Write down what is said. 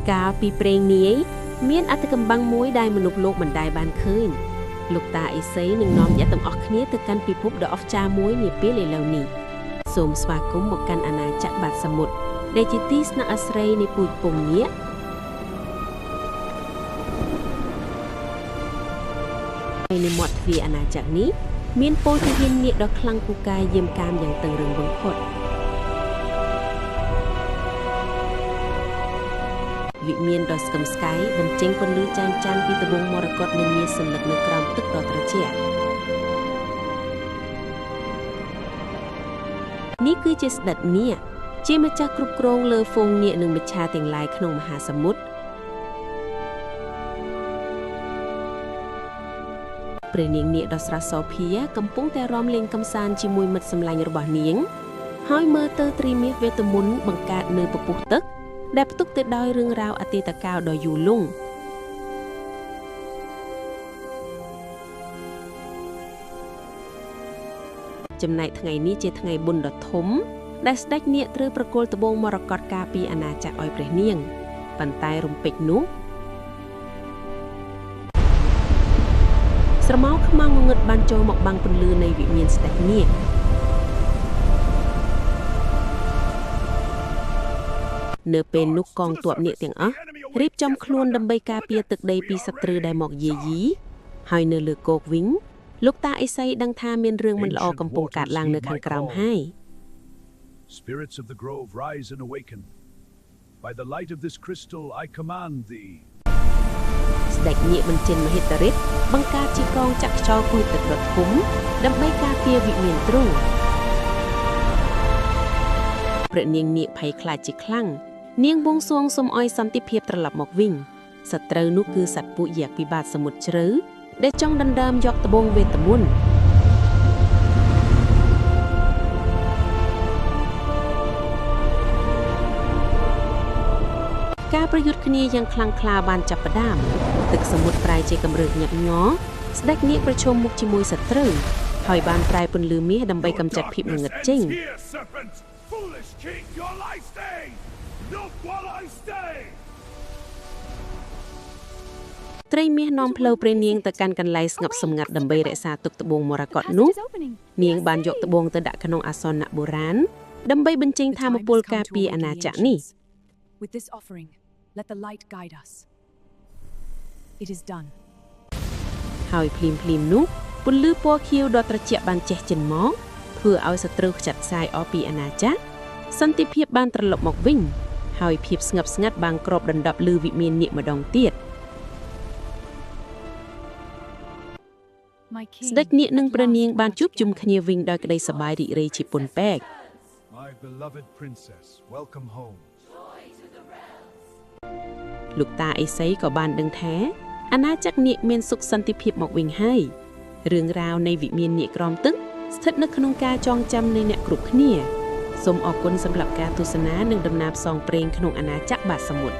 កាលពីព្រេងនាយមានអត្តកំបាំងមួយដែលមនុស្សលោកមិនដែលបានឃើញលោកតាអេសីនឹងនាំអ្នកទាំងអស់គ្នាទៅកាន់ពិភពដ៏អស្ចារ្យមួយនាពេលឥឡូវនេះសូមស្វាគមន៍មកកាន់អាណាចក្របាតសមុទ្រដែលជាទីស្នាក់អាស្រ័យនៃពូជពងនាគនៅមាត់ទ្វារអាណាចក្រនេះមានពោធិហ៊ាននាគដ៏ខ្លាំងពូកែយាមកាមយ៉ាងតឹងរឹងបំផុតវិមានដ៏ស្កឹមស្កៃបញ្ចេញពន្លឺចែងចាំងពីត្បូងមរកតនិងមានសន្លឹកនៅក្រោមទឹកដ៏ត្រជាក់នេះគឺជាស្ដេចនាគជាម្ចាស់គ្រប់គ្រងលើហ្វូងនាគនិងមច្ឆាទាំងឡាយក្នុងមហាសមុទ្រព្រះនាងនាគដ៏ស្រស់សោភាកំពុងតែរាំលេងកម្សាន្តជាមួយមិត្តសម្លាញ់របស់នាងហើយមើលទៅត្រីមាសវេទមន្តបង្កើតនៅពពុះទឹកដែលផ្ទុកទៅដោយរឿងរ៉ាវអតីតកាលដ៏យូរលង់ចំណែកថ្ងៃនេះជាថ្ងៃបុណ្យដ៏ធំដែលស្ដេចនាគត្រូវប្រគល់ត្បូងមរកតការពារអាណាចក្រឲ្យព្រះនាងប៉ុន្តែរំពេចនោះស្រមោលខ្មៅងងឹតបានចូលមកបាំងពន្លឺនៃវិមានស្ដេចនាគនៅពេលនោះកងទ័ពនាគទាំងអស់រៀបចំខ្លួនដើម្បីការពារទឹកដីពីសត្រូវដែលមកយាយីហើយនៅលើគោកវិញលោកតាអេសីដឹងថាមានរឿងមិនល្អកំពុងកើតឡើងនៅខាងក្រោមហើយ Spirits of the grove rise and awaken. By the light of this crystal I command thee. ស្ដេចនាគបញ្ចេញមហិទ្ធិឫទ្ធិបង្កើតជាកងចាក់ខ្យល់គួយទឹកដ៏ធំដើម្បីការពារវិមានទ្រង់ព្រះនាងនាគភ័យខ្លាចជាខ្លាំងនាងបួងសួងសូមឲ្យសន្តិភាពត្រឡប់មកវិញសត្រូវនោះគឺសត្វពូជយ៉ាកពីបាតសមុទ្រជ្រៅដែលចង់ដណ្ដើមយកត្បូងវេទមន្តការប្រយុទ្ធគ្នាយ៉ាងខ្លាំងក្លាបានចាប់ផ្ដើមទឹកសមុទ្រប្រែជាកម្រើកញាប់ញ័រស្ដេចនាគប្រឈមមុខជាមួយសត្រូវហើយបានប្រែពន្លឺមាសដើម្បីកម្ចាត់ភាពងងឹតចេញ Here, serpent! Foolish king, your life stay! Not while I stay! ត្រីមាសនាំផ្លូវព្រះនាងទៅកាន់កន្លែងស្ងប់សម្ងាត់ដើម្បីរក្សាទុកត្បូងមរកតនោះនាងបានយកត្បូងទៅដាក់ក្នុងអាសនៈបុរាណដើម្បីបញ្ចេញ The ថាម time has ពលការ come to ពារអា awaken the ណាចក្រនេះ ancients. With this offering, let the light guide us. It is done. ហើយភ្លាមភ្លាមនោះពន្លឺពណ៌ខៀវដ៏ត្រជាក់បានជះចេញមកធ្វើឲ្យសត្រូវខ្ចាត់ខ្ចាយអស់ពីអាណាចក្រសន្តិភាពបានត្រឡប់មកវិញហើយភាពស្ងប់ស្ងាត់បានគ្របដណ្ដប់លើវិមាននាគម្ដងទៀត My ស្ដេច king, នាគនិង at ព្រះនាង last we បាន are ជួបជុំ together. គ្នាវិញដោយក្តីសប្បាយរីករាយជាពន់ពេក My beloved princess, welcome home. លោកតាអេសីក៏បានដឹងថាអាណាចក្រនាគមានសុខសន្តិភាពមកវិញហើយរឿងរ៉ាវនៃវិមាននាគក្រោមទឹកស្ថិតនៅក្នុងការចងចាំនៃអ្នកគ្រប់គ្នាសូមអរគុណសម្រាប់ការទស្សនានិងដំណើរផ្សងព្រេងក្នុងអាណាចក្របាតសមុទ្រ